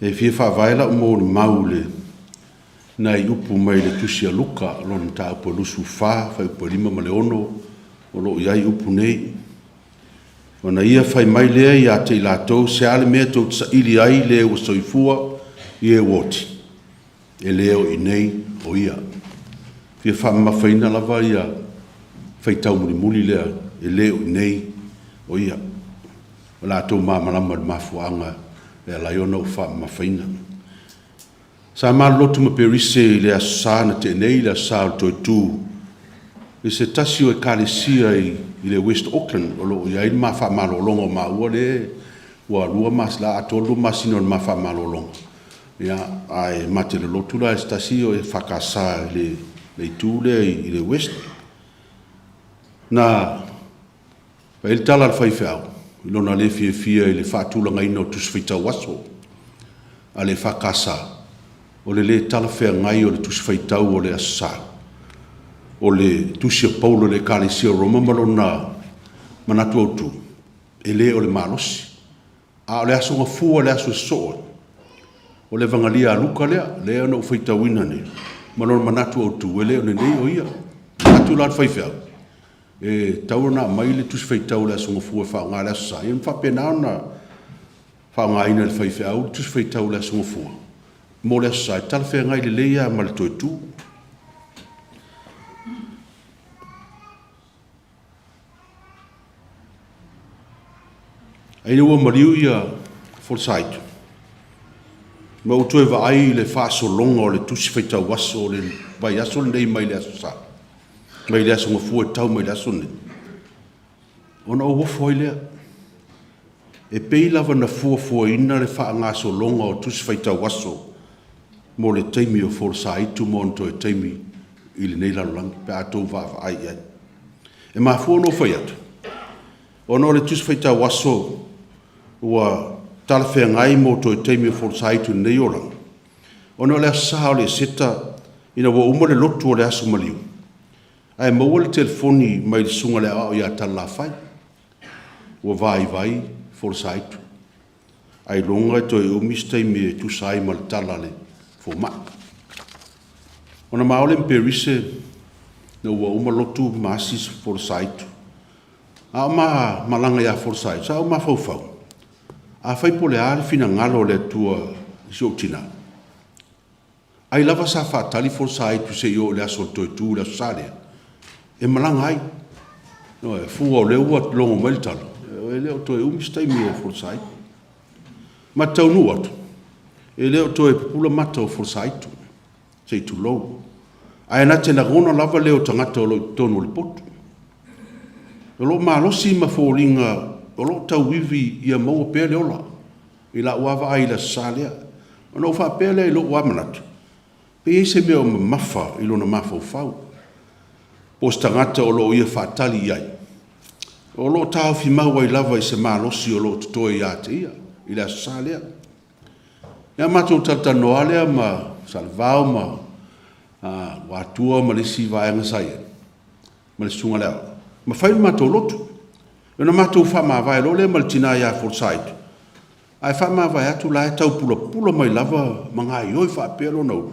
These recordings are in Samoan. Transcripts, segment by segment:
E fia faavae lau molimau i nai upu mai le Tusi a Luka, lona mataupu e 24, fuaiupu e 5 ma le 6, o lo o i ai upu nei. Ona ia fai mai lea ia te i latou, Se a le mea tou te saili ai i le ua soifua i e ua oti? E le o i inei o ia. E fia faamamafaina lava ia faitau mulimuli lea, e le o i inei o ia. O le a outou malamalama i le mafuaaga e ala ai ona ou faamamafaina. Sa ma lotu ma Perise i le Aso Sa na tea nei, le Aso Sa o le Toitu, i se tasi o ekalesia i le West Auckland o lo o i ai le ma faamalologa o maua lea ua lua masina, o le a atoa le 2 masina o le ma faamalologa, ia, ae ma te lotu la i se tasi o EFKS i le itu lea i le West. Na fai ai le tala a le faifeau i lona le fiafia i le faatulagaina o tusi faitau aso a le EFKS, o le lē talafeagai o le tusi faitau o le Aso Sa, o le tusi a Paulo i le Ekalesia o Roma ma lona manatu autu, e le o le malosi, a o le Aso Gafua, le aso e sosoo ai, o le Evagalia a Luka lea, lea na ou faitauina nei, ma lona manatu autu, e le o lenei o ia. E manatu la le faifeau, e tatau ona aumai le Tusi Faitau o le Aso Gafua e faaaoga i le Aso Sa, ia ma faapena ona faaaogaina e le faifeau le Tusi Faitau o le Aso Gafua mo le Aso Sa, e talafeagai lelei lava ma le toe tu. Ae ina ua maliu ia Folosaitu, ma ou toe vaai i le faasologa o le Tusi Faitau Aso o le vaiaso lenei mai le Aso Sa, mai le Aso Gafua e tau mai le aso lenei, ona ou ofo ai lea. E pei lava na fuafuaina le faagasologa o Tusi Faitau Aso mo le taimi o Folosaitu ma ona toe taimi i lenei lalolagi pe a outou vaavaai i ai. E mafua ona ou fai atu, ona o le Tusi Faitau Aso ua talafeagai mo toe taimi o Folosaitu i lenei olaga, ona o le Aso Sa o le Eseta ina ua uma le lotu o le Aso Maliu, ae maua le telefoni mai le susuga i le aoao ia Talafai, ua vaivai Folosaitu, ailoga e toe umi se taimi e tusa ai ma le tala a le fomai. Ona ma o lea ma Perise, ina ua uma lotu ma asi Folosaitu, a o ma malaga ia Folosaitu, sa ou mafaufau, afai po o le a le finagalo o le Atua i si ou tina, ai lava sa faatali Folosaitu se i oo i le aso o le toe tu i le Aso Sa lea, e malaga ai. Ioe, fua o lea ua logo mai le tala, e le o toe umi se taimi o Folosaitu. Ma te taunuu atu, e le o toe pupula mata o Folosaitu, se i tulou. Ae na te lagona lava leo o tagata o lo o i totonu o le potu. O lo o malosi ma foliga o lo o tauivi ia maua pea le ola i lau lava vaai i le Aso Sa lea. Ona ou faapea lea i lou lava manatu, pe i ai se mea o mamafa i lona mafaufau, po o se tagata o lo o ia faatali i ai, o lo o taofi mau ai lava i se malosi o lo o totoe ia te ia i le Aso Sa lea. Ia matou talatalanoa lava lea ma Salevao ma Luatua ma le isi vaega sa i ai, ma le susuga i le aoao, ma fai le matou lotu. Ona matou faamavae loa lea ma le tina ia Folosaitu, ae faamavae atu o la e tau pulapula mai lava ma gaoioi faapea lona ulu,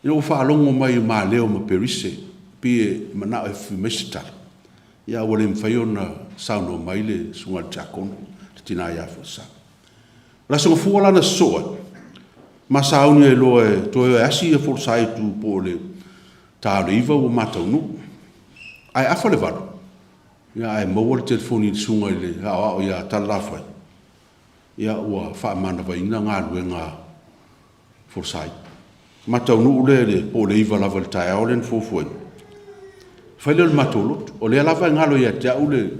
ina ua faalogo mai i ma leo ma Perise, pei e manao e fai mai se tala, ae ua le mafai ona saunoa mai le susuga i le tiakono, le tina ia Folosai. O le Aso Gafua la na sosoo ai, ma sauni ai loa e toe o e asi Folosaitu po o le ta o le 9 ua ma taunuu. Ae afa le 8, ia ae maua le telefoni i le susuga i le aoao ia Talafai, ia ua faamanavaina galuega a Folosai. Ma taunuu lea i le po o le 9 lava i le taeao lea na fuafuaina, fai lea o le matou lotu. O lea lava e galo ia te au le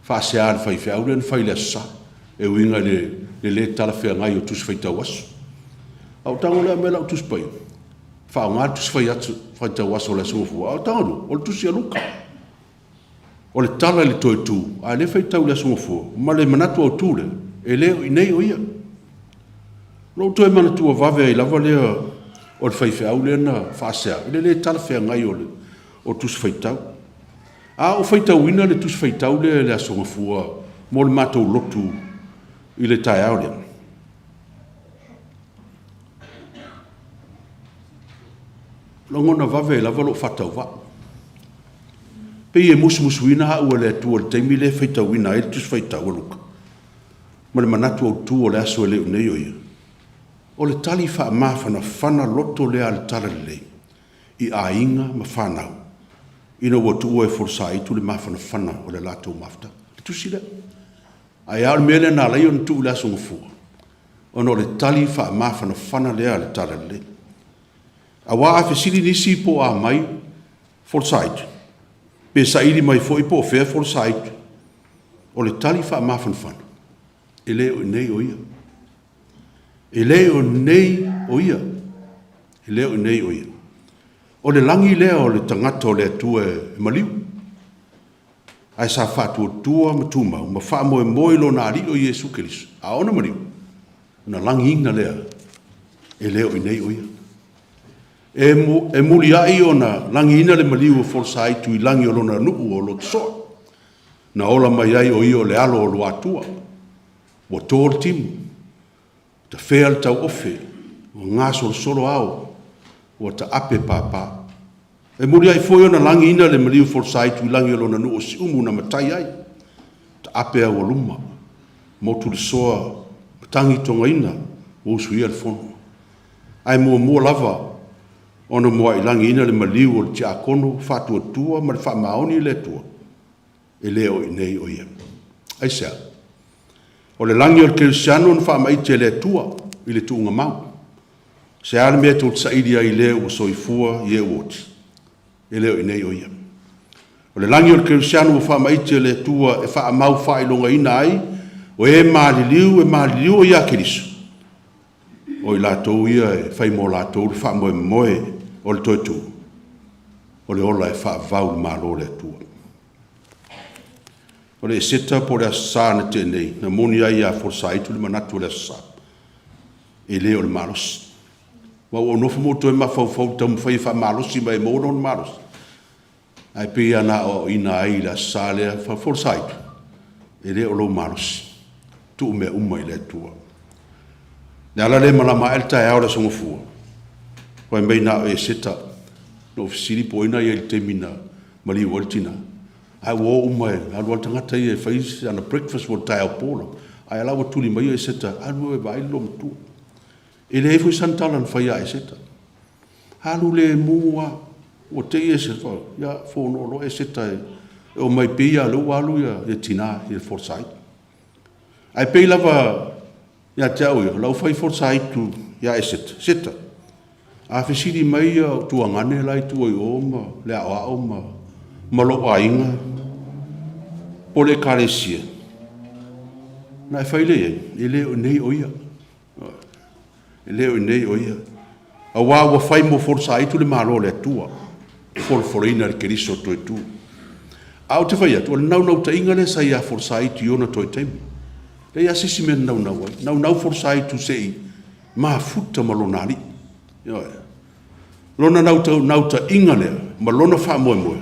faasea a le faifeau lea na fai i le Aso Sa e uiga i le le talafeagai o Tusi Faitau Aso. Ae ou tago loa e aumai lau Tusi Paia, faaaoga le Tusi Faitau Aso o le Aso Gafua, ae ou tago loa, o le Tusi a Luka. O le tala i le toe tu, a o lea e faitau i le Aso Gafua, ma le manatu autu lea, e le o i inei o ia. Ona ou toe manatua vave ai lava lea o le faifeau lea na faasea i le le talafeagai o Tusi Faitau. A ou faitauina le Tusi Faitau lea i le Aso Gafua mo le matou lotu i le taeao lea, Lagona vave ai lava lou faatauvaa. Pei e musumusuina au e le Atua i le taimi lea e faitauina ai le Tusi Faitau a Luka, ma le manatu autu o le aso e le o i inei o ia, o le tali faamafanafana loto lea a le Talalelei i aiga ma fanau ina ua tuua e Folosaitu le mafanafana o le latou mafutaga. Le tusi lea. Ae a le mea lea na ala ai ona tuu i le Aso Gafua? Ona o le tali faamafanafana lea a le Talalelei. Aua a fesili nisi po o a mai Folosaitu, pe saili mai foi po o fea Folosaitu, o le tali faamafanafana, e le o i inei o ia. E le o i inei o ia. E le o i inei o ia. O le lagi lea o le tagata o le Atua e maliu, ae sa faatuatua ma tumau ma faamoemoe i lona Alii o Iesu Keriso, a ona maliu, ona lagiina lea, e le o i inei o ia. E muliai ona lagiina le maliu o Folosaitu i lagi o lona nuu o Lotosoa, na ola mai ai o ia o le alo o Luatua, ua to le timu, tafea le tauofe, ua gasolosolo ao, ua taape papa. E muliai foi ona lagiina le maliu o Folosaitu i lagi o lona nuu o Siumu na matai ai, taape aualuma, motu le soa, matagi togaina, ua usuia le fono. Ae muamua lava ona muai lagiina le maliu o le tiakono faatuatua ma le faamaoni i le Atua, e le o i inei o ia. Aisea? O le lagi o le kerisiano na faamaite e le Atua i le tuugamau. O se a le mea tou te saili ai i le ua soifua i e ua oti? E le o i inei o ia. O le lagi o le kerisiano ua faamaite e le Atua e faamau faailogaina ai o e maliliu e maliliu ia Keriso, o i latou ia e fai mo latou le faamoemoe o le toe tu, o le ola e faavavau i le Malo o le Atua. O le Eseta po o le Aso Sa na tea nei, na moni ai ia Folosaitu le manatu o le Aso Sa, e le o le malosi. Aua ua ou nofo ma ou toe mafaufau e taumafai e faamalosi mai e maua lona malosi, ae pei lava na aoaoina ai i le Aso Sa lea, Folosaitu, e le o lou malosi, tuu mea uma i le Atua. O le ala lea e malama ae le taeao o le Aso Gafua, fai mai na o Eseta. Na ou fesili po o ai na i ai i le taimi na maliu ai le tina, ae ua o uma, e alu lava le tagata ia e fai ana breakfast mo le taeao po lava, ae o la e ua tuli mai Eseta, alu e vaai le loomatua. E leai foi sana tala na faia ia Eseta. Alu lemu lava, ua te i Eseta, ia fono loa Eseta e omai, pei lava o lea ua alu le tina ia Folosaitu. Ae pei lava ia te au ia, o lau fai Folosaitu ia Eseta, Seta, a fesili mai ou tuagane la e i tua i o ma le aoao ma lou aiga po o le Ekalesia, ona e fai lea i ai, e le o i inei o ia. E le o i inei o ia. Aua ua fai mo Folosaitu le Malo o le Atua, e folafolaina e le Keriso toe tu. Ae ou te fai atu, o le naunautaiga lea sa ia Folosaitu i ona toe taimi. E leai lava se isi mea na naunau ai. Naunau Folosaitu se i mafuta ma lona alii. Ioe. Lona naunautaiga lea ma lona faamoemoe,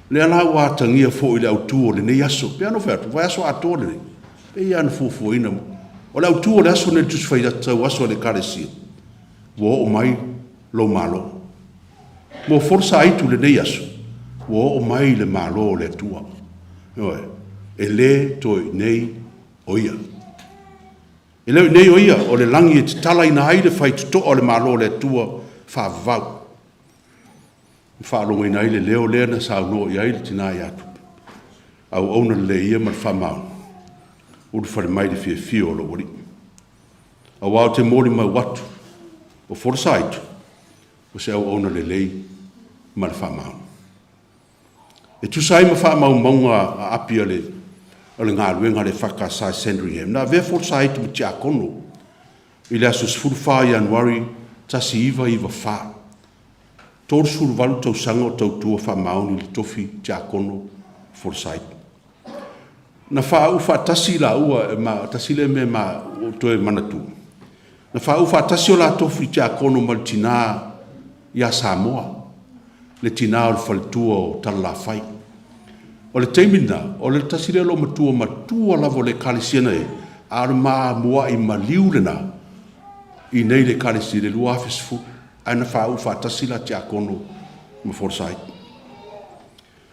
lea la ua atagia foi i le autu o lenei aso. E pei lava ona ou fai atu, o le vaiaso atoa lenei, e pei lava ona fuafuaina. O le autu o le aso lenei i le Tusi Faitau Aso a le Ekalesia, ua oo mai lou Malo. Mo Folosaitu i lenei aso, ua oo mai le Malo o le Atua. Ioe, e le toe i inei o ia. E le o i inei o ia, o le lagi e tatalaina ai le faitotoa o le Malo o le Atua faavavau, ma faalogoina ai le leo lea na saunoa i ai le tina ia Tupu, Auauna lelei ia ma le faamaoni, ulufale mai i le fiafia o lou Alii. Aua ou te molimau atu, o Folosaitu, o se auauna lelei ma le faamaoni. E tusa ai ma faamaumauga a api o le galuega a le EFKS i Sandringham, na avea Folosaitu ma tiakono i le aso 14 o Ianuari 1994, 38 tausaga o tautua faamaoni i le tofi tiakono Folosaitu. Na faauu faatasi laua, e tasi lea mea ua ou toe manatua, na faauu faatasi o la tofi tiakono ma le tina ia Samoa, le tina o le faletua o Talalaafai. O le taimi lena, o le tasi lea loomatua matua lava o le Ekalesia na i ai, a o le ma muai maliu lena i inei i le Ekalesia i le 2010. Ae na faauu faatasi la tiakono ma Forsyth.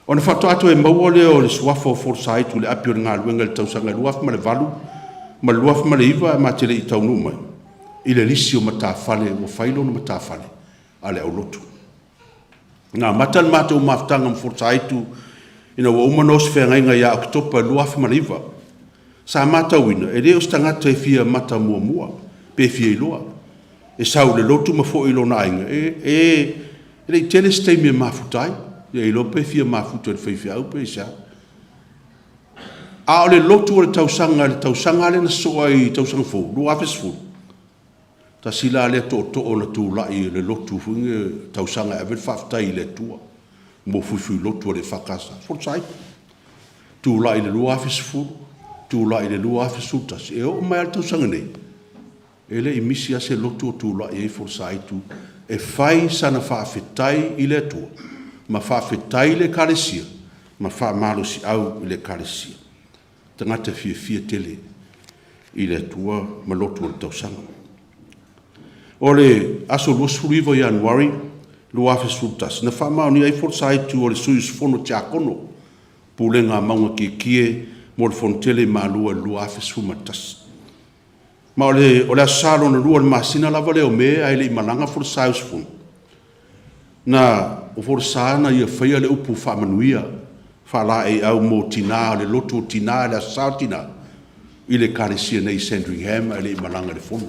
Ona faatoa toe maua lea o le suafa o Forsyth i le api o le galuega i le tausaga e 2008 ma le 2009 ae ma te le i taunuu mai i le lisi o matafale ua fai lona matafale a le aulotu. Na amata le matou mafutaga ma Forsyth ina ua uma ona oso feagaiga ia Oketopa i le 2009. Sa matauina, e le o se tagata e fia matamuamua pe fia iloa. E sau i le lotu ma foi i lona aiga, e le i tele se taimi e mafuta ai. Le iloa pe fia mafuta i le faifeau pe aisea. A o le lotu o le tausaga i le tausaga lava lea na sosoo ai i le tausaga fou 2010, tasi la lea tootoo na tulai i le lotu foi lenei i tausaga e ave ai le faafetai i le Atua mo fuifuilotu a le EFKS, Forsyth. Tulai i le 2010, tulai i le 2011, e oo mai lava i le tausaga nei, e le i misi lava se lotu o tulai ai Forsyth e fai sana faafetai i le Atua, ma faafetai i le Ekalesia, ma faamalosiau i le Ekalesia. Tagata fiafia tele i le Atua ma lotu o le tausaga. O le aso 29 o Ianuari 2011, na faamaonia ai Forsyth o le sui usufono tiakono, Pulega a Mauga Tietie mo le Fonotele i Malua i le 2011. Ma o le Aso Sa lona lua o le masina lava lea o Me ae le i malaga Folasa e usufono, na o Folasa na ia faia le upu faamanuia faalaeiau mo tina o le lotu o tina i le Aso Sa o Tina i le Ekalesia nei i Sandringham ae le i malaga i le fono.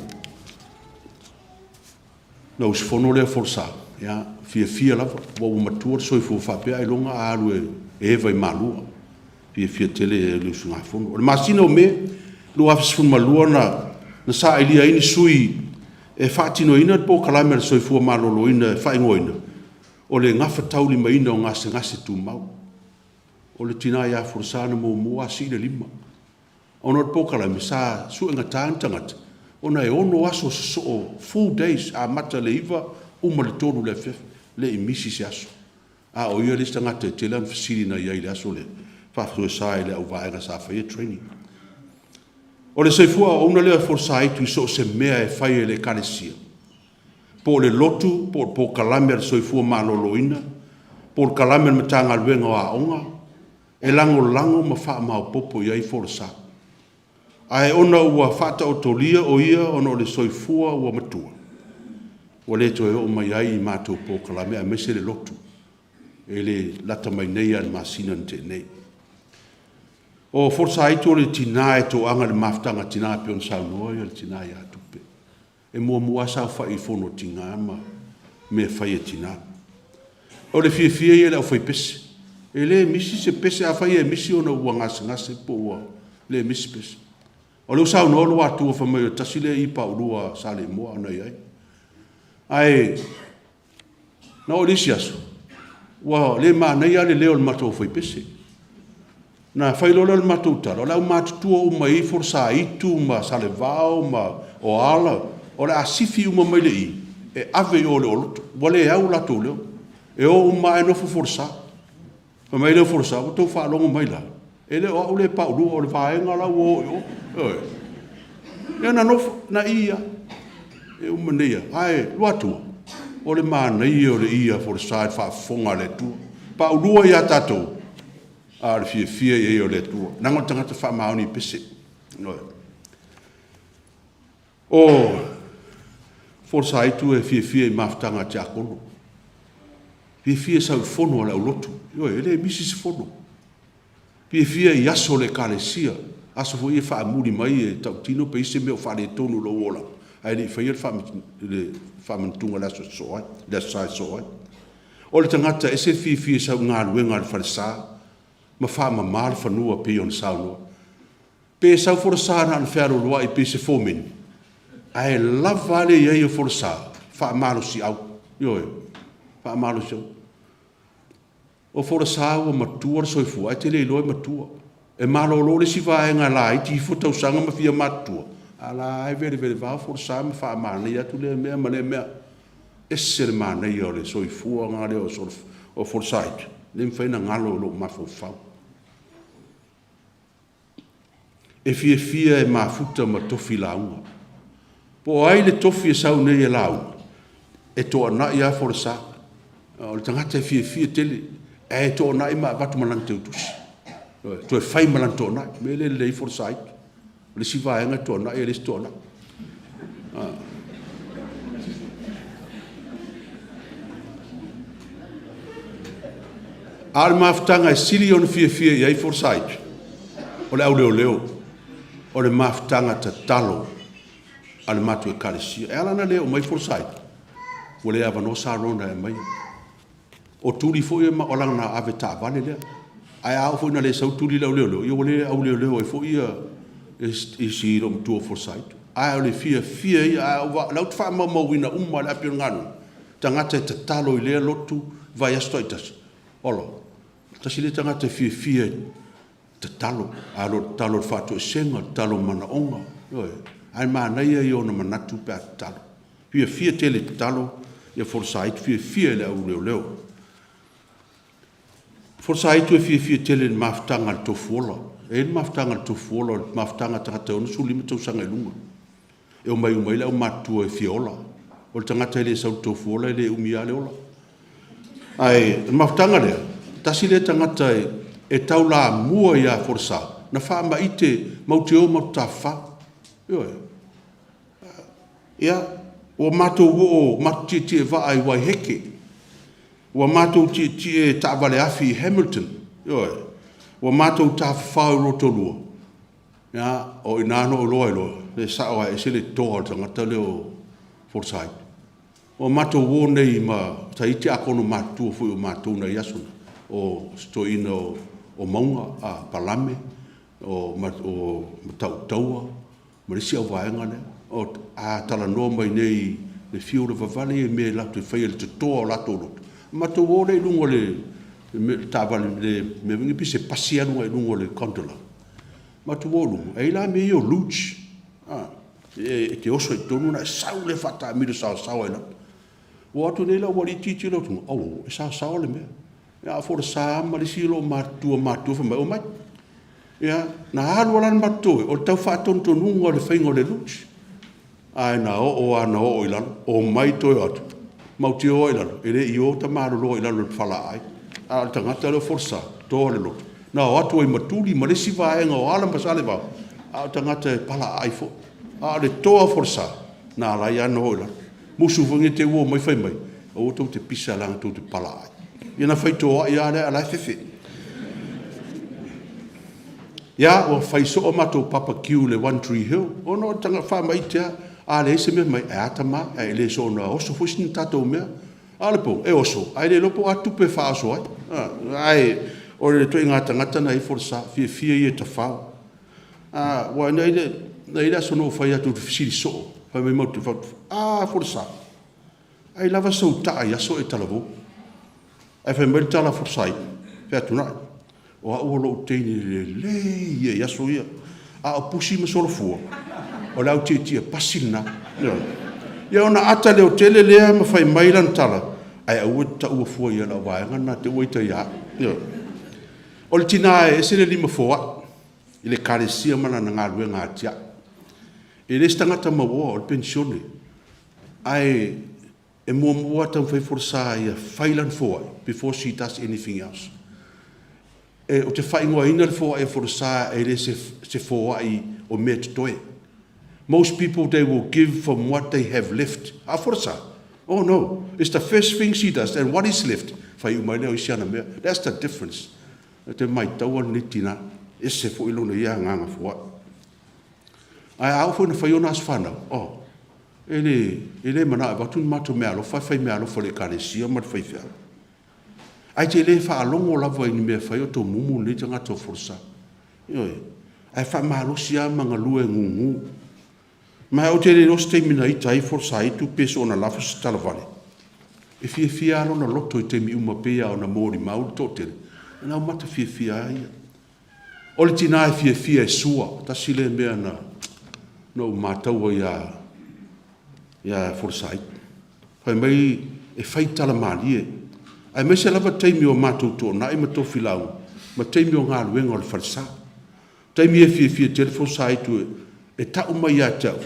Ona usufono lea o Folasa, ia, fiafia lava, aua ua matua le soifua faapea ailoga a alu e eva i Malua. Fiafia tele i le usugafono. O le masina o Me 2012 na sailia ai ni sui e faatinoina le polokalame a le Soifua Maloloina e faaigoaina o le gafataulimaina o gasegase tumau. O le tina ia Folasa na muamua lava sii le lima, ona o le polokalame, sa suegata ni tagata, ona e 6 aso sosoo, full days, amata i le 9 uma i le 3 i le afiafi, e le i misi se aso. A o ia le isi tagata e tele ana fesili na i ai i le aso lea, faafoesoesa i le auvaega sa faia training. O le soifua auauna lea o Folasa i so o se mea e fai e le Ekalesia, po o le lotu, po o le polokalame a le soifua maloloina, polokalame a le Matagaluega o Aoga, e lagolago ma faamaopoopo i ai Folasa. Ae ona ua faataotolia o ia ona o le soifua ua matua, ua le toe oo mai ai i matou polokalame aemaise le lotu, e le lata mai nei lava i le masina na tea nei. O Folasa o le tina e toaga i le mafutaga a tina e pei ona saunoa le tina ia Tupe. E muamua lava saofai i le fono a tina ma mea e fai a tina. O le fiafia ia i le aufaipese. E le misi se pese, afai e misi ona ua gasegase po ua le misi pese. O lea ua saunoa Luatua fai mai o le tasi lea i paulua a Saleimoa na i ai. Ae na oo i le isi aso, ua le manaia lava le leo o le matou aufaipese. Ona fai loa lea o le matou tala, o le aumatutua uma e i ai Folasa Itu ma Salevao ma o a, o le a sifi uma mai le i e ave i o i le oloto, ua le au o latou leo. E o uma lava ae nofo Folasa. Fai mai lea o Folasa, ua outou faalogo mai la, e le o au lea e paulua, o le vaega la ua o i o. Ioe. Ia na nofo, na i lava. E uma nei lava, ae Luatua, o le manaia o le i a Folasa i le faafofoga a le Atua. Paulua ia tatou, a o le fiafia i ai o le Atua, leaga o le tagata faamaoni i pese. Ioe. O Folasa e fiafia i mafutaga a tiakono, fiafia e sau i fono a le aulotu, ioe, e le misi se fono. Fiafia i aso o le Ekalesia, aso foi ia e faamuli mai e tautino pe i ai se mea o faaletonu i lou olaga ae le i faia le faamanatuga i le aso e sosoo ai, le Aso Sa e sosoo ai. O le tagata e ese le fiafia e sau i galuega a le falesa ma faamama le fanua e pei ona saunoa. Pe sau Folasa na ona fealoloai pei se fomeni, ae lava a le i ai o Folasa faamalosiau, ioe, faamalosiau. O Folasa ua matua le soifua ae te le iloa e matua. E malolo le isi vaega laiti ifo tausaga ma fia matutua, a o la e lava e velevelevao Folasa ma faamanaia atu lea mea ma lea mea. E ese le manaia o le soifua lea o Folasa, e le mafai ona galo i lou mafaufau. E fiafia e mafuta ma tofi lauga. Po o ai le tofi e sau nei e lauga, E toanai lava Folasa. O le tagata e fiafia tele, ae toanai ma avatu ma lana teutusi, ioe, toe fai ma lana toanai. O le mea lea e lelei ai Folasa itu. O le isi vaega e toanai ae le isi toanai. A o le mafutaga e sili ona fiafia i ai Folasa itu, o le auleoleo, o le mafutaga tatalo a le matou Ekalesia. E ala ona le oo mai Folasa ua le avanoa Sarona e aumai. O Tuli foi o lana avetaavale lea. Ae a oo foi ina le sau Tuli i le auleoleo, ia ua le auleoleo ai foi si loomatua o Folasa. Ae o le fiafia ia, ae o lea ou te faamaumauina uma lava le api o le galuega, tagata e tatalo i lea lotu, vaiaso taitasi. Olo, tasi lea tagata e fiafia e tatalo, a le o le tatalo i le faatoesega, tatalo o manaoga, ioe. Ae manaia ia o ona manatu pe a tatalo. Fiafia tele e tatalo Folasa fiafia i le auleoleo. O Folasa e fiafia tele i le mafutaga a le Tofuola. E i ai le mafutaga a le Tofuola, o le mafutaga a tagata e 65 tausaga i luga, e omai uma ai le aumatutua e fia ola. O le tagata e le sau i le Tofuola e le umi lava le ola. Ae o le mafutaga lea, tasi lea tagata e taulamua ia Folasa, na faamaite matou te o matou te tafafao. Ioe. Ia, ua matou oo, matou tietie vaa i Waiheke, ua matou tietie taavale afi i Hamilton, ioe, ua matou tafafao i Rotorua, o i ina na ou iloa ai loa, e sao lava e ese le toa o le tagata lea o Folasa. Ua matou o nei ma… sa i ai tiakono matutua foi o matou i nai aso na, o si toeaina o Mauga Palame, o Matautu ma le isi auvaega lea. A talanoa mai nei i le fiu lavavale i mea latou te faia i le totoa o latou loto, ona matou o lea i luga o le taavale, le mea foi lea pei se pasi e alu agai luga o le Condola. Matou o i luga, e i ai la mea ia o luge, e te oso ai i totonu ona e sau lea faataamilo saosaoa i lalo. Ua o atu nei le aualii tilotilo atu, auoo, e saosaoa le mea. A o Folasa lava ma le isi loomatutua matutua fai mai, omai. Ia, na alu lava la le matou toe, o le tau faatonutonuga o le faiga o le luge. Ae na oo lava ina oo i lalo, omai toe o atu, matou te o lava i lalo, e le i o ta maloloa i lalo i le falaaai. A o le tagata lea o Folasa, e toa le loto, na o atu ai ma Tuli ma le isi vaega o Ala ma Salevao, a o tagata e palaaai foi. A o le toa o Folasa, na ala ai lava ona o i lalo. Musu foi ne i te i ua omai fai mai, aua tou te pisa leaga tou te palaaai. Ia ona faitoai lava lea a o la e fefe. Ia, ua fai soo a matou barbecue i le One Tree Hill, ona o le faamaite lava. A leai se mea, fai mai, ae a tama, e le soona oso foi se tatou mea. A o le po, e oso, ae le iloa po o a tupe e faaoso ai. Ae o le ituaiga tagata lena e i ai Folasa, e fiafia ia e tafao. Aua na i ai le aso na ou fai atu ou te fesili soo, fai mai matou te o atu, a Folasa, ai lava sou taa i aso o e talavou? Ae fai mai le tala a Folasa, Featunai, o au o lou teine lelei ia i aso ia, a o pusi ma solofua, o le au tietie pasi lena. Ioe. Ia ona ata leotele lea ma fai mai lana tala, ae aua e te taua fua i ai o lau vaega lena te i ua ita ia au. Ioe. O le tina e ese le lima foai i le Ekalesia ma lana galuega atiae. E le se tagata mauoa, o le penisione, ae muamua lava taumafai Folasa ia fai lana foai before she does anything else. Ou te faaigoaina le foai a Folasa e le o se foai o mea totoe. Most people, they will give from what they have left. A o Folasa, oh no, it's the first thing she does and what is left, fai uma ai lea o isi ana mea. That's the difference. Ou te maitaua lenei tina, e ese foi lona ia agaga foai. Ae a oo foi ina fai ona aso fanau, oh, e le manao e avatu ni matou meaalofa ae fai meaalofa i le Ekalesia ma le faifeau. Ae te le faalogo lava i ni mea e fai o tomumu lenei tagata o Folasa. Ioe. Ae faamalosi lava ma galue gugu. Ma ou te le iloa se taimi na ita ai Folasa pe soona lafo se talavale. E fiafia lava lona loto i taimi uma, pei lava ona molimau le toatele, o le laumata fiafia lava ia. O le tina e fiafia e sua, tasi lea mea na ou mataua ia Folasa. Fai mai e fai tala malie, aemaise lava taimi o matou toonai ma tofilau, ma taimi o galuega o le falesa. O taimi e fiafia tele Folasa e tau mai ia te au,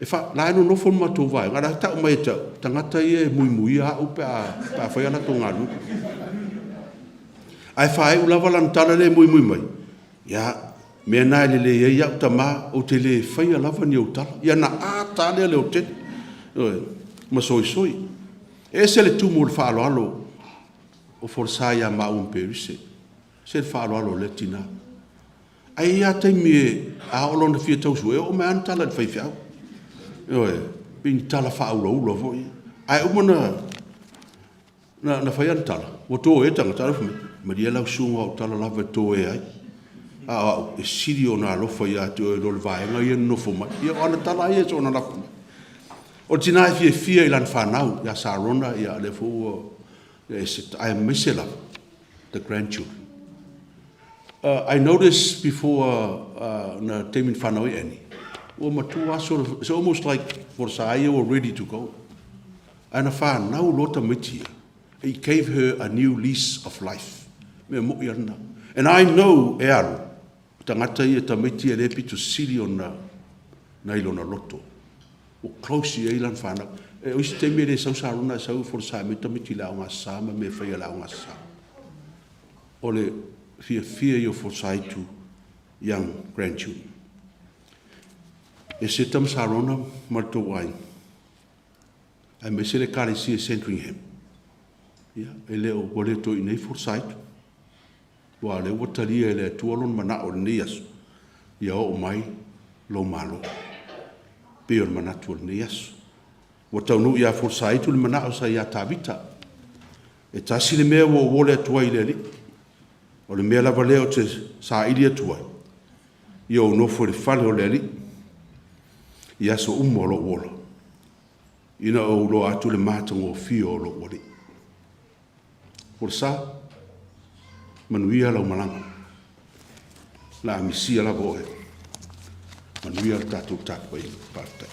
E fa, la e nonofo le matou vaega, a o la e tau mai ia te au, tagata ia e muimuia au pe a fai a latou galuega. Ae faaiu lava lana tala lea e muimui mai, ia, o le mea lena e lelei ai au tama, ou te le faia lava ni ou tala. Ia ona ata lava lea o le leotele, ioe, ma soisoi. E ese le tumu o le faaaloalo o Folasa ia maua ma Peirise, e ese le faaaloalo o lea tina. Ae i ai lava taimi a oo loa ina fia tausu'e, e oo mai lava ana tala i le faifeau, ioe, pei ni tala faaulaula foi ia. Ae uma ona fai ana tala, ua toea le tagata, ae o la e fai mai, malie lau susuga o au tala lava e toea ai, a o au, e sili ona alofa ia te oe i lo le vaega ia e nonofo mai. Ia o ana tala lava ia e soona lafo mai. O le tina e fiafia i lana fanau ia Sarona, o lea foi ua aemaise lava the grandchildren. I noticed before i le taimi na fanau ai Annie, ua matua lava solo, it's almost like Folasa ia ua ready to go. Ae na fanau loa tamaiti ia, it gave her a new lease of life. O le mea moi lava lena. And I know e alu, o tagata ia, tamaiti ia lea e pito sili ona i lona loto, ua close i ai lana fanau. O isi taimi e le sau Sarona ae sau Folasa e aumai tamaiti i le Aoga Aso Sa ma mea e faia i le Aoga Aso Sa. O le fiafia ia o Folasa i to young grandchildren. Eseta ma Sarona ma le tou aiga, aemaise le Ekalesia Sandringham, ia, e le o, ua le toe i inei Folasa, aua o lea ua talia e le Atua lona manao i lenei aso, ia oo mai lou malo, e pei o le manatu o lenei aso. Ua taunuu ia Folasa le manao sa ia Tavita, e tasi le mea ua ou ole atu ai i le Alii, o le mea lava lea ou te saili atu ai, ia ou nofo i le fale o le Alii i aso uma o lou ola, ina ua ou iloa atu le matagofie o lou Alii. Folasa, manuia lau malaga, o le a misia lava oe. Manuia le tatou tapuaiga. Faafetai.